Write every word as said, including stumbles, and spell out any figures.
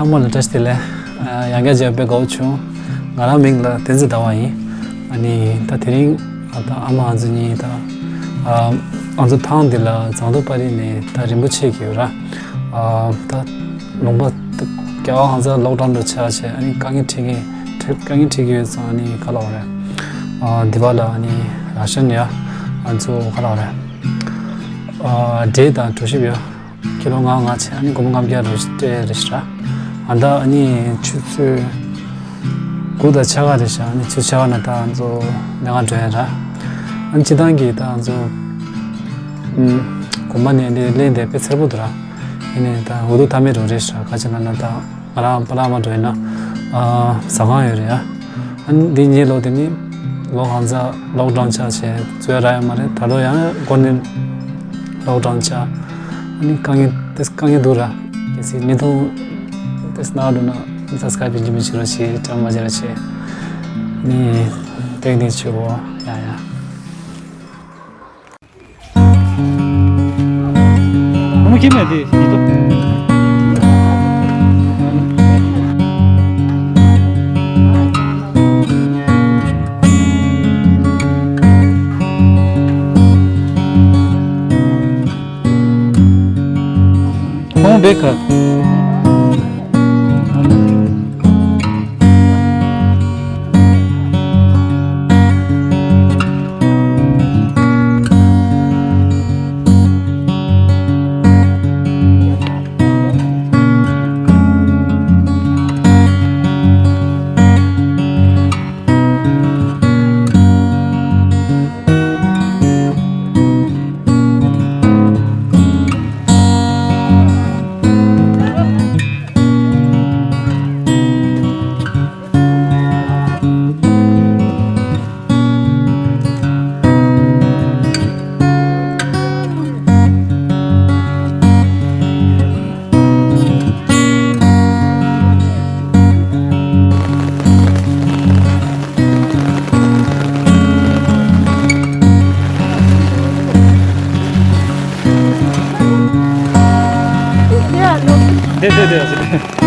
ཚང་མ་ལ་བཀྲ་ཤིས་བདེ་ལེགས། ཨ། ཡང་བསྐྱར་མཇལ་བ་དཔེ་དགའ་བོ་བྱུང་། ང་རང་མིང་ལ་བསྟན་འཛིན་ཟླ་བ་ཡིན། ཨ་ནི་ད་དེ་རིང་ད་ཨ་མ་ཨ་ཚོ་གཉིས་ད་ཨ་ཨ་ཚོ་ཐང་འདི་ལ་ཟངས་མདོག་དཔལ་རི་ནས་ད་རིན་པོ་ཆེ་གི་ཡོད་ར། ཨ་ད་ལུང་པ་ད་རྒྱལ་བ་ཧང་སང་ལོག་ཌའུན་འགྲོ་ཆགས་བྱས། ཨ་ནི་དཀའ་ངལ་འཕྲད་ཀྱི་འཕྲད་དཀའ་ངལ་འཕྲད་ཀྱི་ཡོད་ཙང་། ཨ་ནི་ག་ལབ་དགོས་རེད། ཨ་འདི་བ་ལ་ཨ་ནི་ར་ཤན་ཡ། ཨ་ཚོ་ག་ལབ་དགོས་རེད། ཨ་འབྲས་དང་གྲོ་ཞིབ་ཡ། ཀི་ལོ་ལྔ་ལྔ་བྱས། ཨ་ནི་སྒོར་མོ་ལྔ་བརྒྱ་རེ་སྤྲད་རེད་ཤག་ར། ཨ་ད་ཨ་ནི་ཆུ་ཚོད་དགུ་དང་ཕྱེད་ཀ་རེད་ཤག། ཨ་ནི་ཆུ་ཚོད་ཕྱེད་ཀ་ནང་ད་ང་ཚོ་ལས་ཀ་འགྲོ་ཡ་ར། ཨ་ནི་སྤྱིར་བཏང་གི་ད་ང་ཚོ་ཨུམ་དགོན་པ་ནས་འདི་གླེང་དེ་དཔེ་འཚེར་པོ་འདུག་ར། ཡིན་ནའི་ད་འུ་ཐུག་མཐའ་མེད་རང་རེད་ཤག། ག་ཅི་ལབ་ན་ད་ང་རང་པཱ་ལགས་མར་འགྲོ་ཡིན་ན། ཨ་ཟ་ཁང་ཡོད་རེད་ཡ། ཨ་ནི་འདི་ཉིན་ལོ་དེ་ནི་ལོ་ཧང་སང་ལོག་ཌའུན་ཆགས་བྱས་འཛུལ་ཡ་རག་ཡ་མ་རེད། ད་ལོ་ཡང་སྒོ་ནས་ལོག་ཌའུན་ཆགས། ཨ་ནི་དཀའ་ངལ་ཏེ་དཀའ་ངལ་འདུག་ར། གལ་སྲིད་བརྙན་ཐུང་ཏེ་སྣང་འདུག་ན་སབ་སི་ཀ་རེབ་ཡིན་གཅིག་མིན་གཅིག་རོགས་བྱེད། དྲན་མ་བརྗེད་རོགས་བྱེད། ཨ་ནི་ཏེང་ཏེང་ཆུ་བོ་ཡ་ཡ། ཁོང་ཁྱིམ་ནས་དེ་ཡིན་ཏོ། ཁོང་བེ་ཁ། ལྡེ་ལྡེ་ལྡེ།